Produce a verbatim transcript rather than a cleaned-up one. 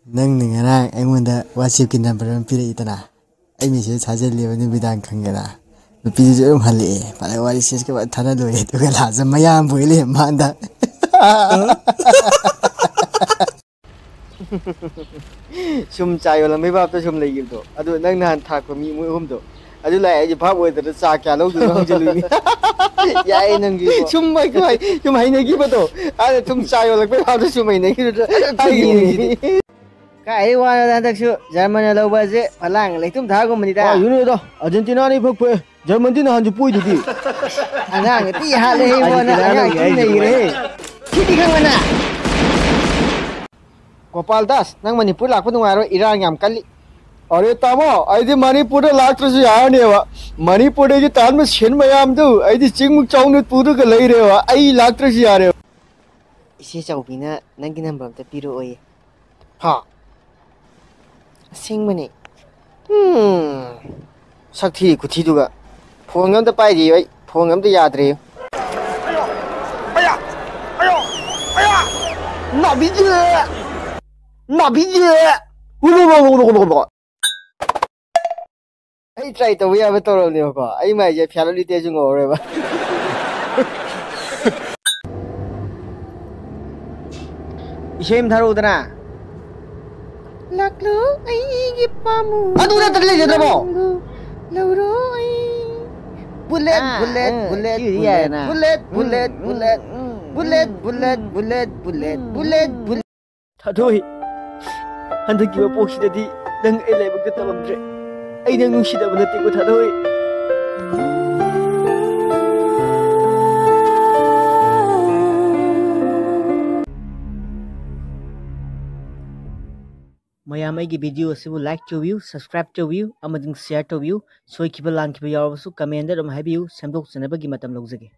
ꯅꯪꯅ ꯉꯔꯥꯡ ꯑꯩꯉꯣꯟꯗ WhatsApp-ꯀꯤ number ꯑꯃ ꯄꯤꯔꯛꯏꯗꯅ, ꯑꯩ message ꯊꯥꯖꯤꯜꯂꯦꯕ ꯅꯨꯃꯤꯗꯥꯡ ꯈꯪꯒꯦꯅ꯫ ꯅꯨꯄꯤꯗꯨꯁꯨ ꯑꯗꯨꯝ ꯍꯜꯂꯛꯑꯦ꯫ ꯐꯅ ꯋꯥꯔꯤ ꯁꯦꯁꯀ ꯊꯥꯅ ꯂꯣꯏꯔꯦ, ꯑꯗꯨꯒ ꯂꯥꯁꯇ ꯃꯌꯥꯝꯕꯨ ꯑꯣꯏ ꯂꯩꯔꯝꯕ ꯋꯥꯅꯤꯗ꯫ ꯁꯨꯝ ꯆꯥ ꯌꯣꯜꯂꯝꯕꯩ ꯚꯥꯞꯇ ꯁꯨꯝ ꯂꯩꯈꯤꯕꯗꯣ, ꯑꯗꯨ ꯅꯪ ꯅꯍꯥꯟ ꯊꯥꯛꯄ ꯃꯤ ꯃꯣꯏ ꯑꯍꯨꯝꯗꯣ, ꯑꯗꯨ ꯂꯥꯛꯑꯦ꯫ ꯑꯩꯁꯦ ꯚꯥꯞ ꯑꯣꯏꯗꯅ ꯆꯥ ꯀꯌꯥ ꯂꯧꯗꯣꯏꯅꯣ ꯍꯪꯖꯤꯜꯂꯨꯏꯅꯦ꯫ ꯌꯥꯏꯌꯦ ꯅꯪꯒꯤꯀꯣ꯫ ꯁꯨꯝ ꯑꯩꯈꯣꯏ ꯁꯨꯝ ꯍꯩꯅꯈꯤꯕꯗꯣ, ꯑꯗ ꯁꯨꯝ ꯆꯥ ꯌꯣꯜꯂꯛꯄꯩ ꯚꯥꯞꯇ ꯁꯨꯝ ꯍꯩꯅꯈꯤꯕꯗꯣ꯫ ꯈꯪꯉꯤꯅꯦ ꯁꯤꯗꯤ꯫ ꯀꯥꯏꯗꯩ ꯋꯥꯅꯣꯗ, ꯍꯟꯗꯛꯁꯨ ꯖꯔꯃꯟꯅ ꯂꯧꯕ ꯑꯁꯦ ꯐꯂꯥꯡ ꯂꯩꯇꯨꯝ ꯊꯥꯒꯨꯝꯕꯅꯤꯗ꯫ ꯀꯥꯏꯗꯩꯅꯣꯗ, ꯑꯥꯔꯖꯦꯟꯇꯤꯅꯥꯅ ꯏꯐ ꯐꯩ꯫ ꯖꯔꯃꯟꯗꯤ ꯅꯍꯥꯟꯁꯨ ꯄꯣꯏꯗꯨꯗꯤ꯫ ꯑꯉꯥꯡ ꯊꯤ ꯍꯥꯠꯂꯦ ꯏꯕꯣ, ꯅꯪ ꯑꯥꯔꯖꯦꯟꯇꯤꯅꯥ ꯑꯉꯥꯡ ꯂꯧꯒꯦ ꯊꯤ ꯍꯥꯏꯁꯤꯗꯤ ꯅꯩꯈ꯭ꯔꯦꯍꯦ꯫ ꯁꯤꯗꯤ ꯈꯪꯕꯅ꯫ ꯒꯣꯄꯥꯜ ꯗꯥꯁ, ꯅꯪ ꯃꯅꯤꯄꯨꯔ ꯂꯥꯛꯄ ꯅꯨꯡꯉꯥꯏꯔꯣꯏ, ꯏꯔꯥꯡ ꯌꯥꯝ ꯀꯜꯂꯤ꯫ ꯑꯔꯦ ꯇꯥꯃꯣ, ꯑꯩꯗꯤ ꯃꯅꯤꯄꯨꯔꯗ ꯂꯥꯛꯇ꯭ꯔꯁꯨ ꯌꯥꯔꯅꯦꯕ꯫ ꯃꯅꯤꯄꯨꯔꯗꯒꯤ ꯇꯥꯟꯕ ꯁꯦꯟ ꯃꯌꯥꯝꯗꯨ ꯑꯩꯗꯤ ꯆꯤꯡꯃꯨꯛ ꯆꯥꯎꯅ ꯄꯨꯔꯒ ꯂꯩꯔꯦꯕ꯫ ꯑꯩ ꯂꯥꯛꯇ꯭ꯔꯁꯨ ꯌꯥꯔꯦꯕ꯫ ꯏꯆꯦ ꯆꯥꯎꯕꯤꯅ ꯅꯪꯒꯤ number ꯑꯝꯇ ꯄꯤꯔꯛꯑꯣꯌꯦ꯫ ꯍꯥ? ꯑꯁꯦꯡꯕꯅꯦ꯫ ꯎꯝ꯫ ꯁꯛ ꯊꯤ ꯈꯨꯊꯤꯗꯨꯒ꯫ Phone-ꯒ ꯑꯝꯇ ꯄꯥꯏꯗꯦ ꯑꯩ꯫ Phone-ꯒ ꯑꯝꯇ ꯌꯥꯗ꯭ꯔꯦ꯫ ꯑꯌꯥ! ꯑꯌꯥ! ꯑꯌꯥ! ꯅꯥꯕꯤꯁꯦ! ꯅꯥꯕꯤꯁꯦ! ꯑꯩ try ꯇꯧꯕ ꯌꯥꯕ ꯇꯧꯔꯕꯅꯦꯕꯀꯣ꯫ ꯑꯩ ꯃꯥꯏꯁꯦ ꯐꯤꯌꯥꯔ ꯂꯤꯇꯦꯁꯨ ꯉꯧꯔꯦꯕ꯫ ꯏꯁꯩ ꯑꯃ ꯊꯥꯔꯛꯎꯗꯅ꯫ ꯂꯥꯛꯂꯣ ꯑꯩꯒꯤ ꯄꯥꯃꯨ꯫ ꯑꯗꯨ ꯅꯠꯇ꯭ꯔꯗꯤ ꯂꯩꯖꯗ꯭ꯔꯕꯣ? ꯂꯧꯔꯣ ꯑꯩ꯫ Bullet, ꯑꯥ, bullet, ꯑꯥ, bullet, ꯁꯤꯗꯤ bullet, ꯌꯥꯏꯅ꯫ Bullet, bullet, ꯎꯝ, bullet, ꯎꯝ, ꯎꯝ, bullet, ꯎꯝ, bullet, ꯎꯝ, bullet, ꯎꯝ, bullet, ꯎꯝ꯫ Bullet꯫ ꯊꯥꯗꯣꯏ, ꯍꯟꯗꯛꯀꯤ ꯃꯄꯣꯛꯁꯤꯗꯗꯤ ꯅꯪ ꯑꯩ ꯂꯥꯏꯕꯛꯇ ꯇꯝꯃꯝꯗ꯭ꯔꯦ꯫ ꯑꯩ ꯅꯪ ꯅꯨꯡꯁꯤꯗꯕ ꯅꯠꯇꯦꯀꯣ, ꯊꯥꯗꯣꯏ꯫ ꯃꯌꯥꯝ ꯑꯩꯒꯤ video ꯑꯁꯤꯕꯨ like ꯇꯧꯕꯤꯌꯨ, subscribe ꯇꯧꯕꯤꯌꯨ ꯑꯃꯗꯤ share ꯇꯧꯕꯤꯌꯨ꯫ ꯁꯣꯏꯈꯤꯕ ꯂꯥꯟꯈꯤꯕ ꯌꯥꯎꯔꯕꯁꯨ comment-ꯇ ꯑꯗꯨꯝ ꯍꯥꯏꯕꯤꯌꯨ, ꯁꯦꯝꯗꯣꯛꯆꯅꯕꯒꯤ ꯃꯇꯝ ꯂꯧꯖꯒꯦ꯫